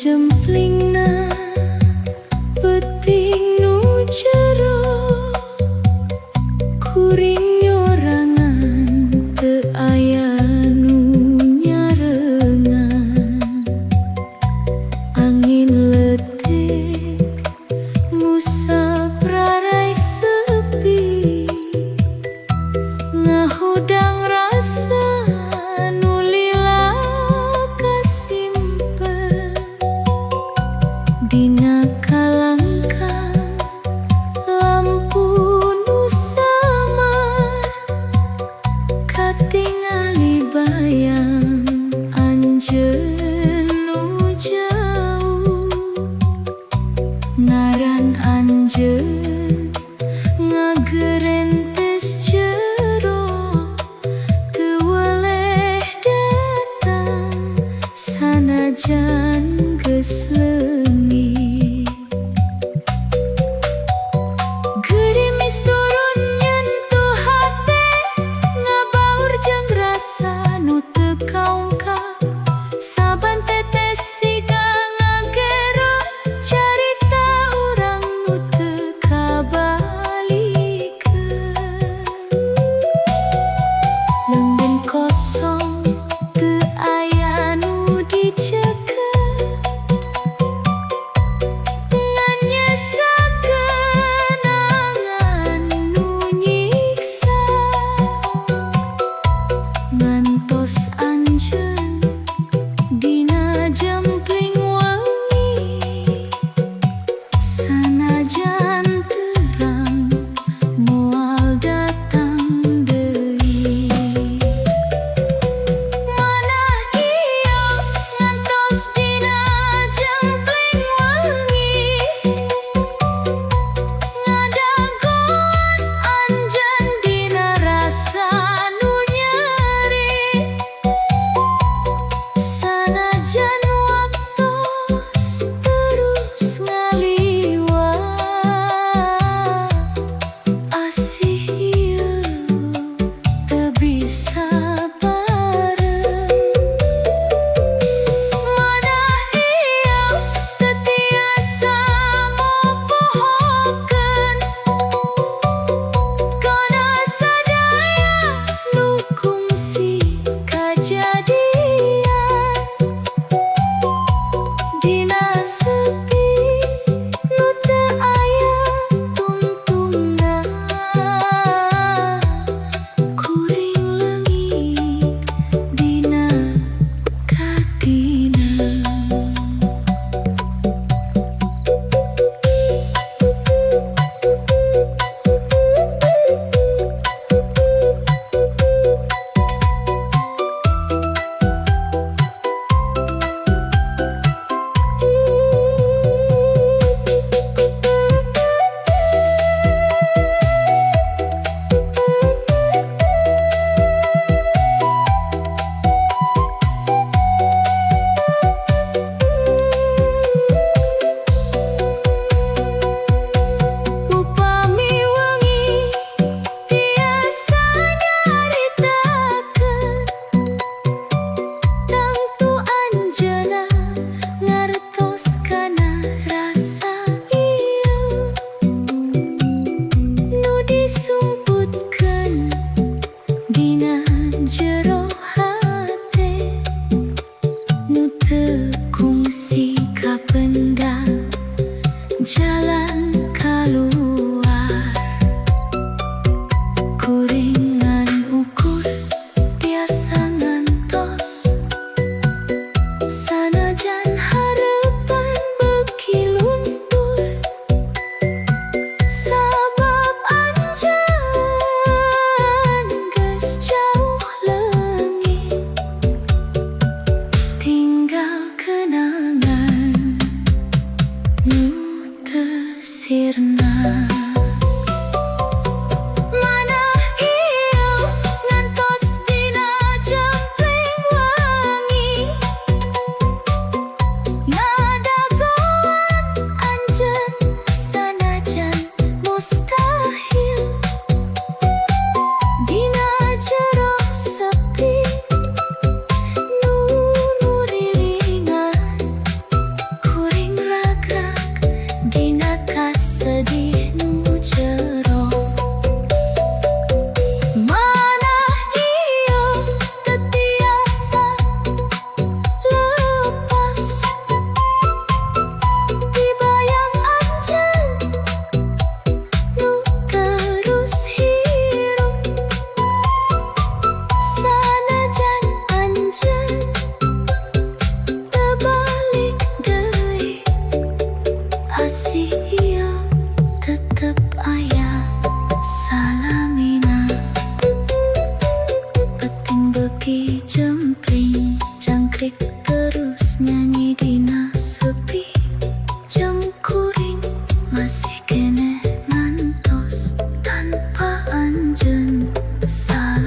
Jemplingna peuting nu jero, kuring nyorangan teu aya nu nyarengan. Angin leutik ngusap rarai sepi, ngahudang rasa nu lila kasimpen. Dina kalangkang lampu nu samar, katingali bayang anjeun nu jauh. Ngaran anjeun ngagerentes jero.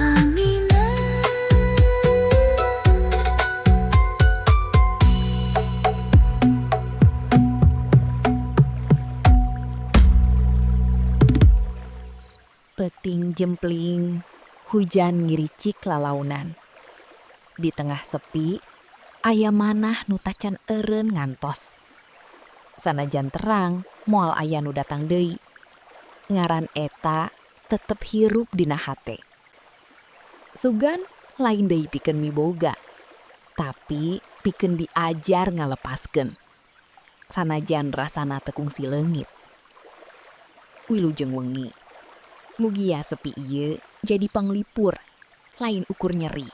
Salamina. Peuting jempling, hujan ngiricik lalaunan. Di tengah sepi, aya manah nu tacan eureun ngantos. Sanajan terang, moal aya nu datang deui. Ngaran eta tetep hirup dina hate. Sugan lain deui pikeun miboga, tapi pikeun diajar ngalepaskeun. Sanajan rasana teu kungsi leungit. Wilujeng wengi. Mugia sepi ieu jadi panglipur, lain ukur nyeri.